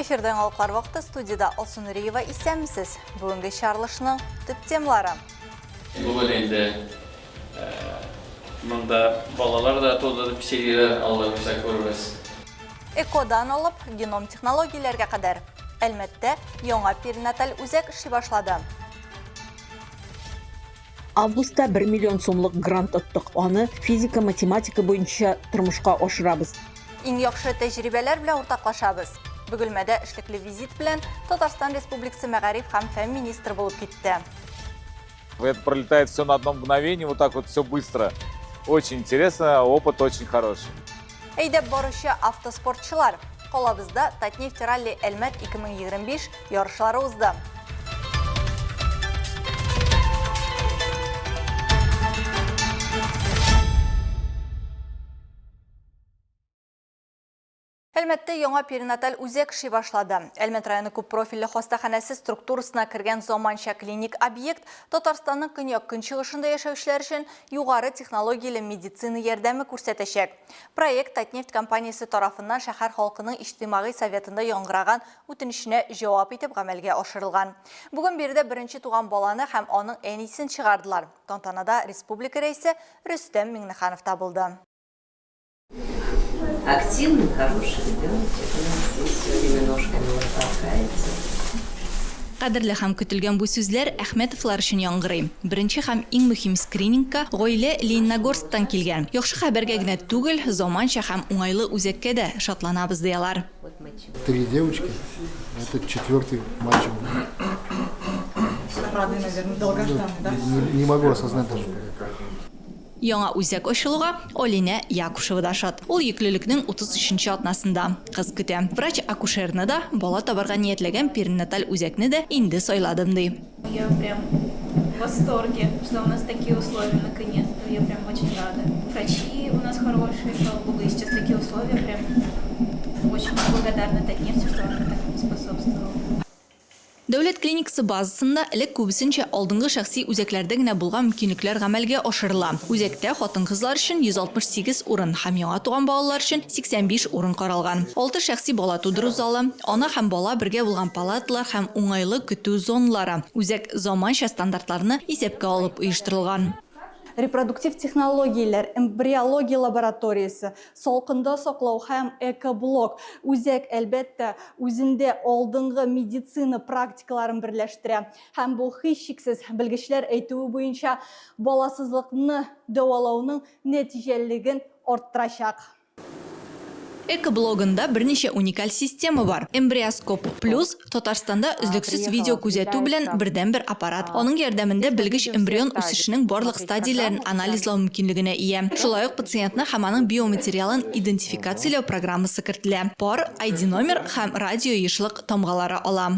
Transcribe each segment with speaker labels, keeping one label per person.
Speaker 1: Эфирда яңалыклар вакыты студиядә Алсу Нуриева исәнмесез. Бүгенге чыгарылышның төп темалары.
Speaker 2: Бүген инде монда балалар да туды дип сөйлиләр, Алла бирсә күрербез.
Speaker 1: ЭКОдан алып геном технологияләргә кадәр. Әлмәттә яңа перинаталь үзәк эшли башлады.
Speaker 3: Августта бер миллион сумлык грант оттык, аны физика-математика буенча тормышка ашырабыз.
Speaker 1: Иң яхшы тәҗрибәләр белән уртаклашабыз. Бөгелмәдә эшлекле визит белән Татарстан Республикасы мәгариф һәм фән министры булып китте.
Speaker 4: Это пролетает все на одно мгновение, вот так вот все быстро. Очень интересно, опыт очень хороший.
Speaker 1: Әйдәп баручы автоспортчылар. Калабызда Татнефть ралли Әлмәт 2025 ярышлары узды. Әлмәттә яңа перинаталь үзәк эшли башлады. Әлмәт районы күппрофильле хастаханәсе структурасына кергән заманча клиник объект Татарстанның көньяк-көнчыгышында яшәүчеләр өчен югары технологияле медицина ярдәме күрсәтәчәк. Проект Татнефть компаниясе тарафыннан шәһәр халкының иҗтимагый советында яңгыраган үтенеченә җавап итеп гамәлгә ашырылган. Бүген биредә беренче туган баланы һәм аның әнисен чыгардылар. Тантанада республика Рәисе Рөстәм Миңнеханов та булды.
Speaker 5: Активный, хороший ребеночек у нас здесь все время ножками вот толкается.
Speaker 1: Кадерле һәм көтелгән бу сүзләр Әхмәтовлар өчен яңгырый. Беренче һәм иң мөһим скринингка гаилә Лениногорсктан килгән. Яхшы хәбәргә генә түгел, заманча һәм уңайлы үзәккә дә шатланабыз, ди алар.
Speaker 6: Три девочки, это четвертый мальчик будет.
Speaker 7: Рады, наверное, долгожданный, да?
Speaker 6: Не, не могу осознать даже.
Speaker 1: Яңа үзәк ачылуга Алинә Якушева да шат. Ул йөклелекнең 33 нче атнасында. Кыз көтә. Врач-акушерны да, бала табарга ниятләгән перинаталь үзәкне дә инде сайладым, ди.
Speaker 8: Я прям в восторге, что у нас такие условия наконец-то. Я прям очень рада. Врачи у нас хорошие, слава богу, и сейчас такие условия. Прям очень благодарна Татнефти, что она так способствовала.
Speaker 1: Дәүләт клиникасы базасында элек күбесенчә алдынгы шәхси үзәкләрдә генә булган мөмкинлекләр гамәлгә ашырыла. Үзәктә хатын-кызлар өчен 168 урын һәм яңа туган балалар өчен 85 урын каралган. Алты шәхси бала тудыру залы, ана һәм бала бергә булган палаталар һәм уңайлы көтү зоналары. Үзәк заманча стандартларны исәпкә алып оештырылган.
Speaker 7: Репродуктив технологияләр, эмбриология лабораториясе, салкында саклау һәм экоблок. Үзәк, әлбәттә, үзендә алдынгы медицина практикаларын берләштерә. Һәм бу, һичшиксез, белгечләр әйтүе буенча, баласызлыкны дәвалауның нәтиҗәлелеген арттырачак.
Speaker 1: Экоблогында берничә уникаль система бар. Эмбриоскоп Плюс, Татарстанда өзлексез видеокүзәтү белән бердәнбер аппарат. Аның ярдәмендә белгеч эмбрион үсешенең барлык стадияләрен анализлау мөмкинлегенә ия. Шулай ук пациентны һәм аның биоматериалын идентификацияләү программасы кертелә. Пар ID-номер һәм радиоешлык тамгалары ала.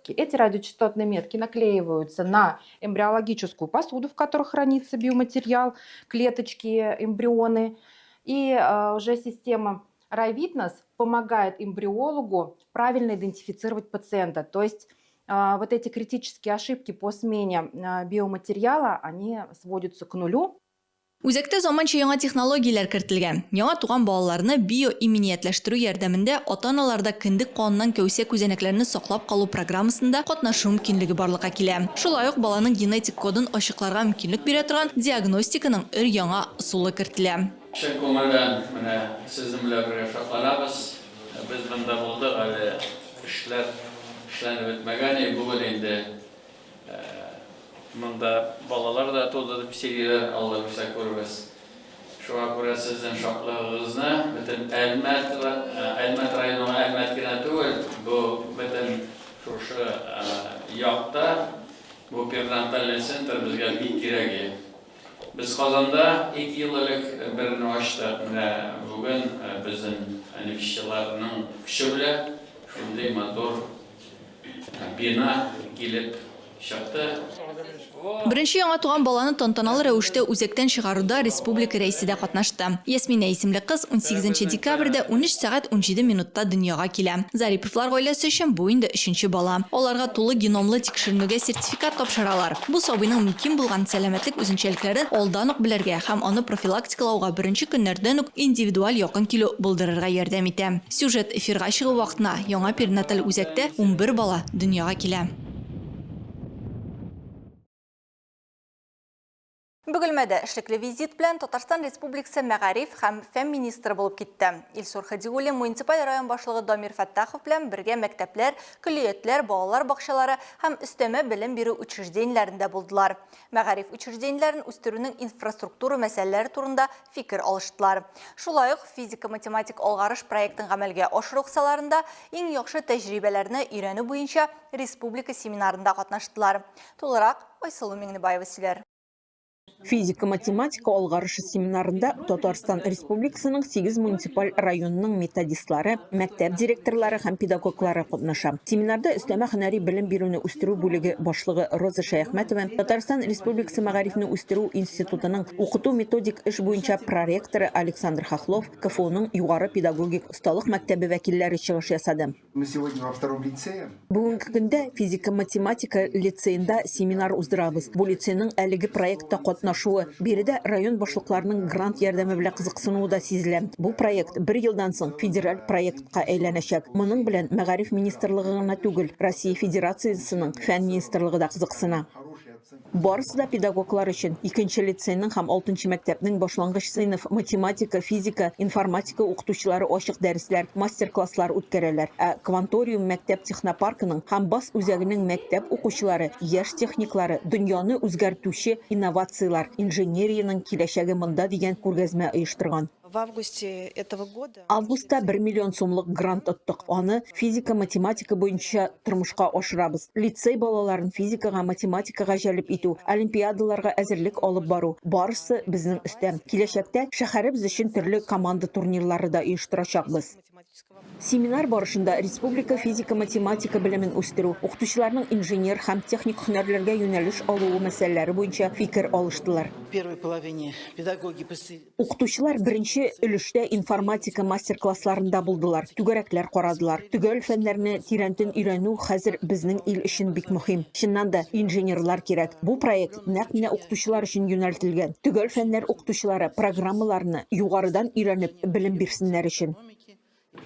Speaker 9: Эти радиочастотные метки наклеиваются на эмбриологическую посуду, в которой хранится биоматериал, клеточки, эмбрионы. И уже система Равитнес помогает эмбриологу правильно идентифицировать пациента. То есть вот эти критические ошибки по смене биоматериала, они сводятся к нулю.
Speaker 1: Үзәктә заманча яңа технологияләр кертелгән. Яңа туган балаларны биоиминиятләштерү ярдәмендә ата-аналарда кендек каныннан кәүсә күзәнәкләрне саклап калу программасында катнашу мөмкинлеге барлыкка килә. Шулай ук баланың генетик кодын ачыкларга мөмкинлек бирә торган диагностиканың өр-яңа ысулы кертелә.
Speaker 2: Чын күңелдән менә сезнең белән бергә шатланабыз. Без монда булдык, әле эшләр эшләнеп бетмәгән, и бүген инде Монда балалар да туды дип сөйлиләр, Алла бирсә күрербез. Шуңа күрә сезнең шатлыгыгызны бөтен Әлмәт, Әлмәт районының Әлмәт кенә түгел, бу бөтен шушы якта бу перинатальный центр безгә бик кирәк иде. Без Казанда ике ел элек берне ачтык, менә бүген безнең нефтьчеләрнең көче белән шундый матур бина килеп. чыкты.
Speaker 1: Беренче яңа туган баланы тантаналы рәвештә үзәктән чыгаруда республика Рәисе дә катнашты. Ясминә исемле кыз унсигезенче декабрьдә 13 сәгать 17 минутта дөньяга килә. Зариповлар гаиләсе өчен бу инде өченче бала. Аларга тулы геномлы тикшеренүгә сертификат тапшыралар. Бу сабыйның мөмкин булган сәламәтлек үзенчәлекләрен алдан ук белергә һәм аны профилактикалауга беренче көннәрдән үк индивидуаль якын килү булдырырга ярдәм итә. Сюжет эфирга чыгу вакытына яңа перинаталь үзәктә 11 бала дөньяга килә. Бөгелмәдә эшлекле визит белән Татарстан Республикасы мәгариф һәм фән министры булып китте. Илсур Хадиуллин муниципаль район башлыгы Дамир Фәттахов белән бергә мәктәпләр, көллиятләр, балалар бакчалары һәм өстәмә белем бирү учреждениеләрендә булдылар. Мәгариф учреждениеләрен үстерүнең инфраструктура мәсьәләләре турында фикер алыштылар. Шулай ук физика-математик алгарыш проектын гамәлгә ашыру кысаларында иң яхшы тәҗрибәләрне өйрәнү буенча республика семинарында катнаштылар. Тулырак Айсылу Миңнебаева сөйләр.
Speaker 3: Физика-математика алгарышы семинарында Татарстан Республикасының 8 муниципаль районының методистлары, мәктәп директорлары һәм педагоглары катнаша. Семинарда өстәмә һөнәри белем бирүне үстерү бүлеге башлыгы Роза Шәяхмәтова, Татарстан Республикасы мәгарифне үстерү институтының укыту-методик эш буенча проректоры Александр Хохлов, КФУның югары педагогик осталык мәктәбе вәкилләре чыгыш ясады.
Speaker 6: Мы сегодня во втором лицее.
Speaker 3: Бүгенге көндә физика-математика лицеенда семинар уздырабыз. Бу лицейның әлеге проектта катнашуы, биредә район башлыкларының грант ярдәме белән кызыксынуы да сизелә. Бу проект бер елдан соң федераль проектка әйләнәчәк. Моның белән мәгариф министрлыгы гына түгел, Россия Федерациясенең фән министрлыгы да кызыксына. Барысы да педагоглар өчен. Икенче лицейның һәм алтынчы мәктәпнең башлангыч сыйныф математика, физика, информатика укытучылары ачык дәресләр, мастер-класслар үткәрәләр. Ә Кванториум мәктәп технопаркының һәм БАС үзәгенең мәктәп укучылары, яшь техниклары, дөньяны үзгәртүче инновацияләр, инженериянең киләчәге монда дигән күргәзмә оештырган.
Speaker 10: В августе этого года.
Speaker 3: Августта 1 миллион сумлык грант оттык. Аны физика-математика буенча тормышка ашырабыз. Лицей балаларын физикага, математикага җәлеп итү, олимпиадаларга әзерлек алып бару, барысы безнең өстә. Киләчәктә шәһәребез өчен төрле команда турнирлары да оештырачакбыз. Семинар барышында республика физика-математика белемен үстерү, укытучыларның инженер һәм техник һөнәрләргә юнәлеш алуы мәсьәләләре буенча фикер алыштылар.
Speaker 10: Первой половине педагоги
Speaker 3: Укытучылар беренче өлештә информатика мастер-классларында булдылар, түгәрәкләр карадылар. Төгәл фәннәрне тирәнтен өйрәнү хәзер безнең ил өчен бик мөһим. Чыннан да, инженерлар кирәк. Бу проект нәкъ менә укытучылар өчен юнәлтелгән. Төгәл фәннәр укытучылары программаларны югарыдан өйрәнеп белем бирсеннәр өчен.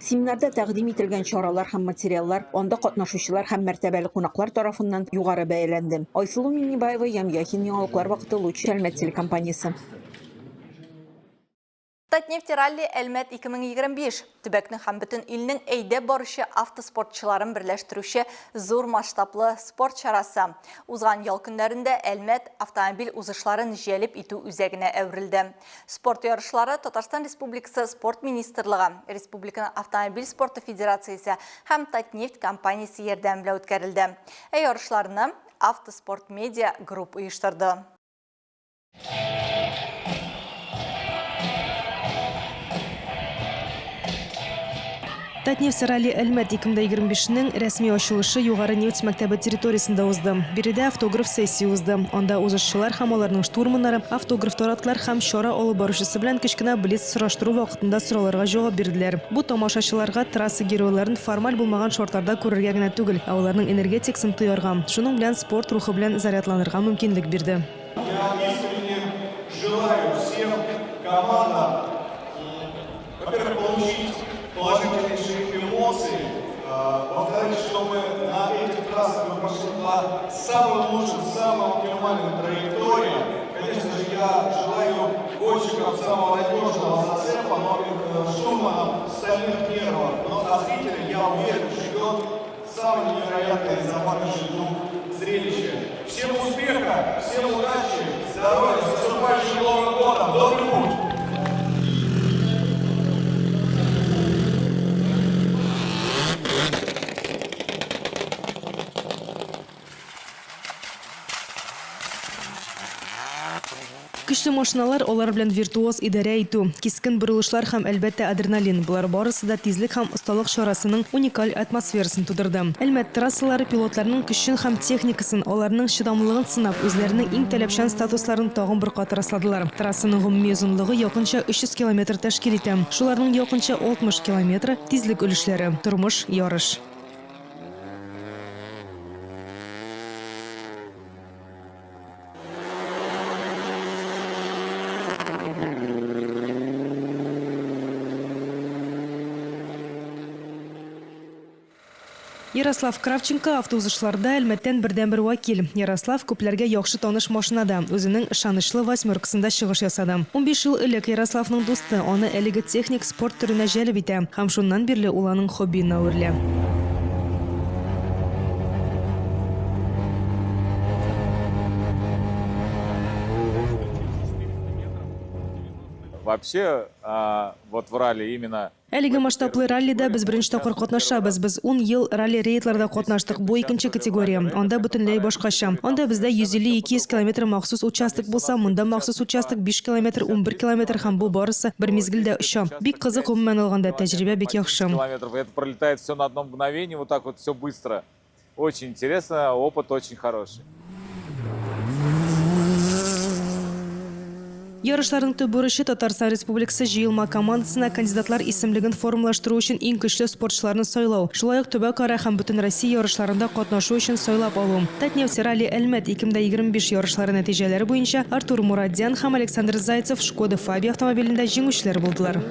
Speaker 3: Семинарда тәкъдим ителгән чаралар һәм материаллар анда катнашучылар һәм мәртәбәле кунаклар тарафыннан югары бәяләнде. Айсылу Миңнебаева, Ямьяхин, Яңалыклар вакыты, Луч, Әлмәт телекомпаниясе.
Speaker 1: Татнефть ралли Әлмәт 2025 төбәкнең һәм бөтен илнең әйдәп баручы автоспортчыларын берләштерүче зур масштаблы спорт чарасы. Узган ял көннәрендә Әлмәт автомобиль узышларын җәлеп итү үзәгенә әверелде. Спорт ярышлары Татарстан Республикасы Спорт министрлыгы, Республиканың автомобиль спорты федерациясе һәм Татнефть компаниясе ярдәме белән үткәрелде. Ә ярышларны Автоспорт Медиа Групп оештырды.
Speaker 11: Татнефть ралли Әлмәт 2025 нең рәсми ачылышы Югары нефть мәктәбе территориясендә узды. Биредә автограф сессия узды. Анда узышчылар һәм аларның штурманнары автограф тараттылар һәм чара алып баручысы белән кечкенә блиц сораштыру вакытында сорауларга җавап бирделәр. Бу тамашачыларга трасса геройларын формаль булмаган шартларда күрергә генә түгел, ә аларның энергетикасын тоярга, шуның белән спорт рухы белән зарядланырга мөмкинлек бирде.
Speaker 12: Я искренне желаю всем командам, во-первых, получить положительнейшие эмоции, во-вторых, чтобы на этих трассах мы прошли по самым лучшим, самым оптимальным траекториям. Конечно же, я желаю гонщикам самого надежного зацепа, но штурманам стальных нервов. Но а зрителям, я уверен, ждет самое невероятное захватывающее дух зрелище. Всем успеха, всем удачи, здоровья, с наступающим Новым годом! Добрый путь!
Speaker 11: Көчле машиналар, алар белән виртуоз идарә итү, кискен борылышлар һәм, әлбәттә, адреналин, болар барысы да тизлек һәм осталык чарасының уникаль атмосферасын тудырды. Әлмәт трассалары пилотларның көчен һәм техникасын, аларның чыдамлылыгын сынап, үзләренең иң таләпчән статусларын тагын бер кат расладылар. Трассаның гомуми озынлыгы якынча 300 километр тәшкил итә, шуларның якынча 60 километры, тизлек өлешләре. Тормыш, ярыш. Ярослав Кравченко автоузышларда Әлмәттән бердәнбер вәкил. Ярослав күпләргә яхшы таныш машинада, үзенең ышанычлы восьмеркасында чыгыш ясады. 15 ел элек Ярославның дусты аны әлеге техник спорт төренә җәлеп итә һәм шуннан бирле ул аның хоббиена әверелә.
Speaker 4: Вообще, вот в ралли именно
Speaker 11: Әлеге масштаблы раллида без беренче тапкыр катнашабыз. Без ун ел ралли-рейдларда катнаштык. Бу икенче категория. Анда бөтенләй башкача. Анда бездә 150-200 километр махсус участок булса, монда махсус участок 5 километр, 11 километр һәм бу барысы бер мизгелдә оча. Бик кызык, гомумән алганда, тәҗрибә бик яхшы.
Speaker 4: Километров. Это пролетает все на одно мгновение, вот так вот все быстро. Очень интересно, опыт очень хороший.
Speaker 11: Ярышларның төп бурычы Татарстан Республикасы җыелма командасына кандидатлар исемлеген формалаштыру өчен иң көчле спортчыларны сайлау, шулай ук төбәкара һәм Бөтенроссия ярышларында катнашу өчен сайлап алу. Татнефть Ралли Әлмәт 2025 ярышлары нәтиҗәләре буенча Артур Мурадян һәм Александр Зайцев Шкода Фабия автомобилендә җиңүчеләр булдылар.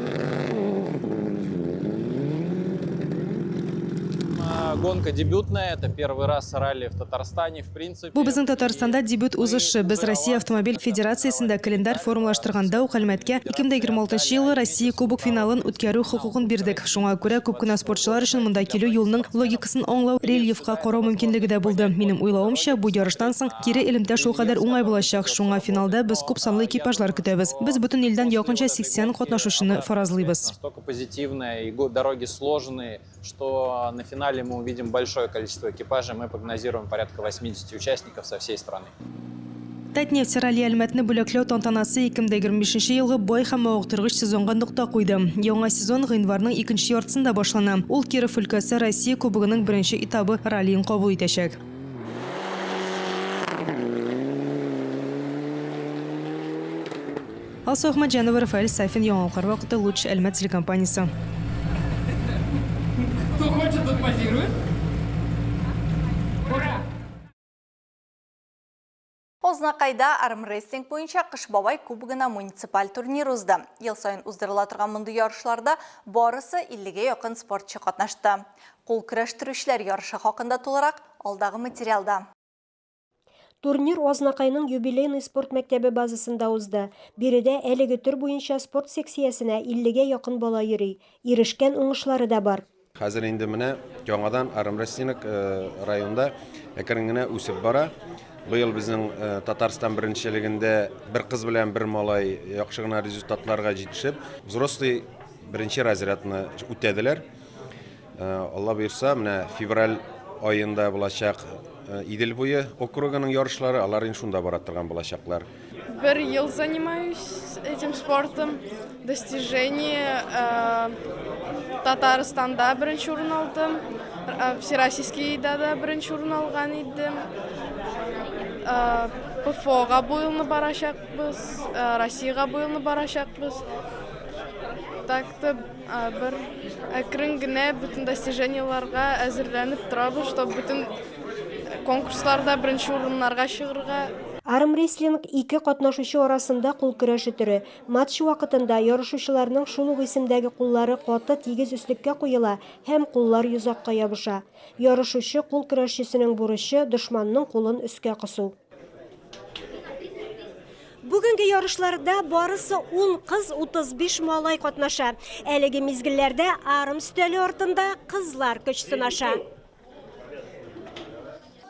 Speaker 13: Гонка дебютная, это первый раз ралли в Татарстане, в принципе.
Speaker 11: Бу безнең Татарстанда дебют узышы. Без Россия автомобиль федерациясендә календарь формалаштырганда ук Әлмәткә 2026 елгы Россия Кубок финалын үткәрү хокукын бирдек. Шуңа күрә күп кенә спортчылар өчен монда килү юлның логикасын аңлау, рельефка карау мөмкинлеге дә булды. Минем уйлавымча, бу ярыштан соң кире элемтә шулкадәр уңай булачак. Шуңа финалда без күп санлы экипажлар көтәбез. Без бөтен илдән якынча 80 катнашучыны фаразлыйбыз.
Speaker 13: Настолько позитивная и дороги сложные, что на финале мы увидим большое количество экипажей, мы прогнозируем порядка 80 участников со всей страны.
Speaker 11: Татнефть Ралли Әлмәтне бүләкләү тантанасы 2025 елгы бай һәм мавыктыргыч сезонга нокта куйды. Яңа сезон гыйнварның икенче яртысында башлана. Ул Киров өлкәсе Россия Кубогының беренче этабы раллиен кабул итәчәк. Алсу Әхмәтҗанова, Рафаэль Сафин, Яңалыклар вакыты, Луч, Әлмәт телекомпаниясе.
Speaker 14: Кто хочет, тот позирует. Ура!
Speaker 1: Азнакайда армрестлинг буенча Кыш бабай кубогына муниципаль турнир узды. Ел саен уздырыла торган мондый ярышларда барысы 50-гә якын спортчы катнашты. Кул көрәштерүчеләр ярышы хакында тулырак алдагы материалда.
Speaker 15: Турнир Азнакайның Юбилейный спорт мәктәбе базасында узды. Биредә әлеге төр буенча спорт секциясенә 50 гә якын бала йөри. Ирешкән уңышлары да бар.
Speaker 16: Хәзер инде менә яңадан армрестлинг районда әкрен генә үсеп бара. Быел безнең Татарстан беренчелегендә бер кыз белән бер малай яхшы гына результатларга җитешеп, взрослый беренче разрядны үтәделәр. Алла боерса, менә февраль аенда булачак Идел буе округының ярышлары, алар инде шунда бара торган булачаклар.
Speaker 17: Бер ел занимаюсь этим спортом. Достижение Татарстанда беренче урын алдым. Всероссийскийда да беренче урын алган идем. ПФОга бу елны барачакбыз, Россиягә бу елны барачакбыз. Так-то Бер әкрен генә бөтен достижениеларга әзерләнеп торабыз, чтобы бөтен конкурсларда беренче урыннарга чыгырга.
Speaker 15: Армрестлинг, ике катнашучы арасында кул көрәше төре. Матч вакытында ярышучыларның шул ук исемдәге куллары каты тигез өслеккә куела һәм куллар йозакка ябыша. Ярышучы кул көрәшчесенең бурычы, дошманның кулын өскә кысу. Бүгенге ярышларда барысы 10 кыз, 35 малай катнаша. Әлеге мизгелләрдә арм өстәле артында кызлар көч сынаша.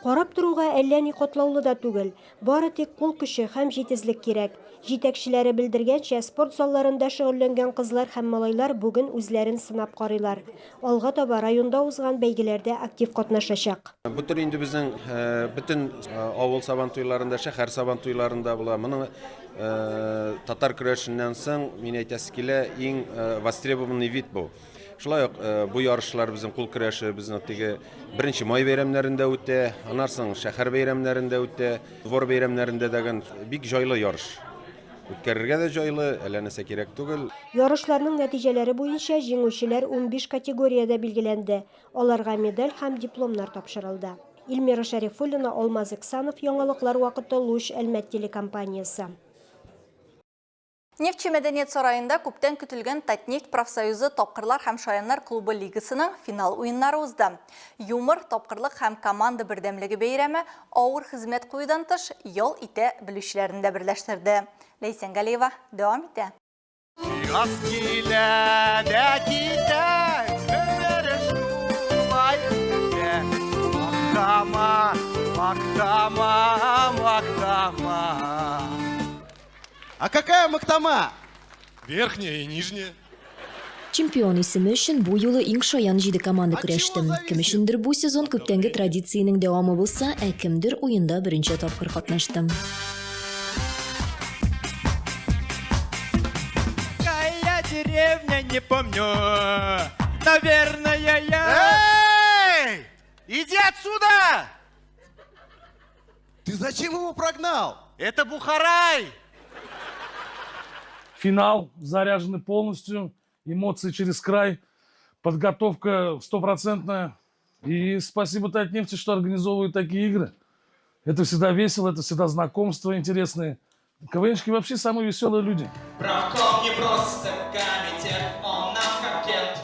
Speaker 15: Карап торуга әллә ни катлаулы да түгел. Бары тик кул көче һәм җитезлек кирәк. Җитәкчеләре белдергәнчә, спорт залларында шөгыльләнгән кызлар һәм малайлар бүген үзләрен сынап карыйлар. Алга таба районда узган бәйгеләрдә актив катнашачак.
Speaker 16: Бу төр инде безнең бөтен авыл сабантуйларында, шәһәр сабантуйларында була. Моны татар көрәшеннән соң, мин әйтәсе килә, иң востребованный вид бу. Шулай ук бу ярышлар безнең кул көрәше безнең теге беренче май бәйрәмнәрендә үтә, аннан соң шәһәр бәйрәмнәрендә үтә, двор бәйрәмнәрендә дә бик җайлы ярыш. Үткәрергә дә җайлы, әллә нәрсә кирәк түгел.
Speaker 15: Ярышларның нәтиҗәләре буенча җиңүчеләр 15 категориядә билгеләнде. Аларга медаль һәм дипломнар тапшырылды. Эльмира Шәрифуллина, Алмаз Иксанов, Яңалыклар вакыты, Луч, Әлмәт телекомпаниясе.
Speaker 1: Нефтьче мәдәният сараенда күптән көтелгән Татнефть профсоюзы Тапкырлар һәм шаяннар клубы лигасының финал уеннары узды. Юмор, тапкырлык һәм команда бердәмлеге бәйрәме авыр хезмәт куюдан тыш, ял итә белүчеләрне дә берләштерде. Ләйсән Галиева дәвам итә.
Speaker 14: Яз килә дә китә, гомер шулай үтә. Мактама, мактама, мактама.
Speaker 12: А какая мактама?
Speaker 18: Верхняя и нижняя.
Speaker 19: Чемпион исеме өчен бу юлы иң шаян җиде команда көрәште. Кем өчендер бу сезон күптәнге традициянең дәвамы булса, ә кемдер уенда беренче тапкыр катнашты.
Speaker 14: Какая деревня, не помню. Наверное, я...
Speaker 12: Эй! Иди отсюда! Ты зачем его прогнал?
Speaker 14: Это Бухарай!
Speaker 20: Финал заряженный полностью, эмоции через край, подготовка стопроцентная. И спасибо Татнефти, что организовывают такие игры. Это всегда весело, это всегда знакомства интересные. КВНщики вообще самые веселые люди.
Speaker 14: Правком не просто комитет, он нам как Кент.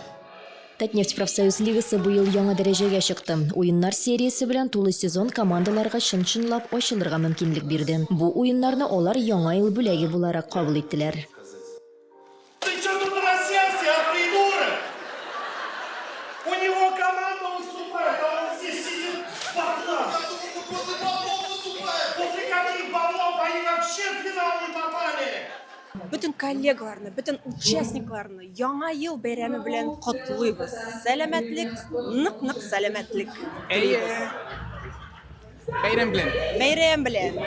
Speaker 19: Татнефть профсоюз лигасы быел яңа дәрәҗәгә чыкты. Уеннар сериясе белән тулы сезон командаларга чын-чынлап ачылырга мөмкинлек бирде. Бу уеннарны алар Яңа ел бүләге буларак кабул иттеләр.
Speaker 14: Ты что тут расселся, а, придурок? У него команда выступает, а он здесь сидит в баблах. Я думал, после баблов выступает. После каких баблов они вообще в финал не попали?
Speaker 21: Бөтен коллегаларны, бөтен участникларны Яңа ел бәйрәме белән котлыйбыз. Сәламәтлек, нык-нык сәламәтлек телибез.
Speaker 22: Бәйрәм белән.
Speaker 21: Бәйрәм белән.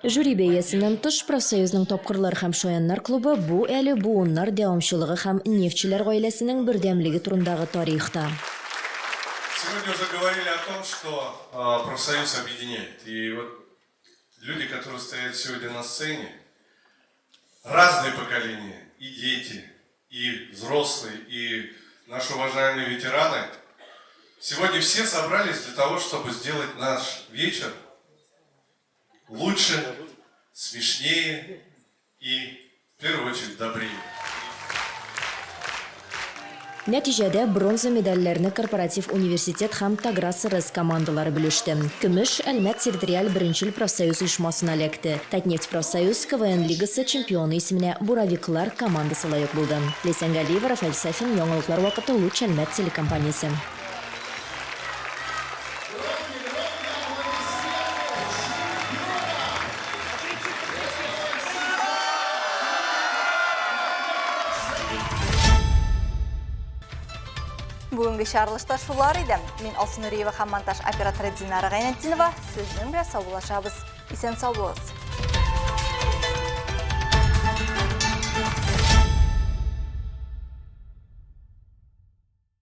Speaker 19: Жюри бәясеннән тыш, профсоюзның Тапкырлар һәм шаяннар клубы бу әле буыннар дәвамчылыгы һәм нефтьчеләр гаиләсенең бердәмлеге турындагы тарих та.
Speaker 18: Сегодня уже говорили о том, что профсоюз объединяет. И вот люди, которые стоят сегодня на сцене, разные поколения, и дети, и взрослые, и наши уважаемые ветераны, сегодня все собрались для того, чтобы сделать наш вечер лучше, смешнее и, в первую очередь, добрее.
Speaker 19: Нәтиҗәдә, бронза медальләрне Корпоратив университет һәм Таграс-РС командалары бүлеште. Көмеш Әлмәт территориаль беренчел профсоюз оешмасына эләкте. Татнефть профсоюз КВН лигасы чемпионы исеменә Буровиклар командасы лаек булды. Ләйсән Галиева, Рафаэль Сафин, Яңалыклар вакыты, Луч Әлмәт телекомпаниясе.
Speaker 1: Бүгенге чыгарылышта шулар иде. Мин Алсу Нуриева һәм монтаж операторы Динара Гайнетдинова сезнең белән саубуллашабыз. Исән сау булыгыз.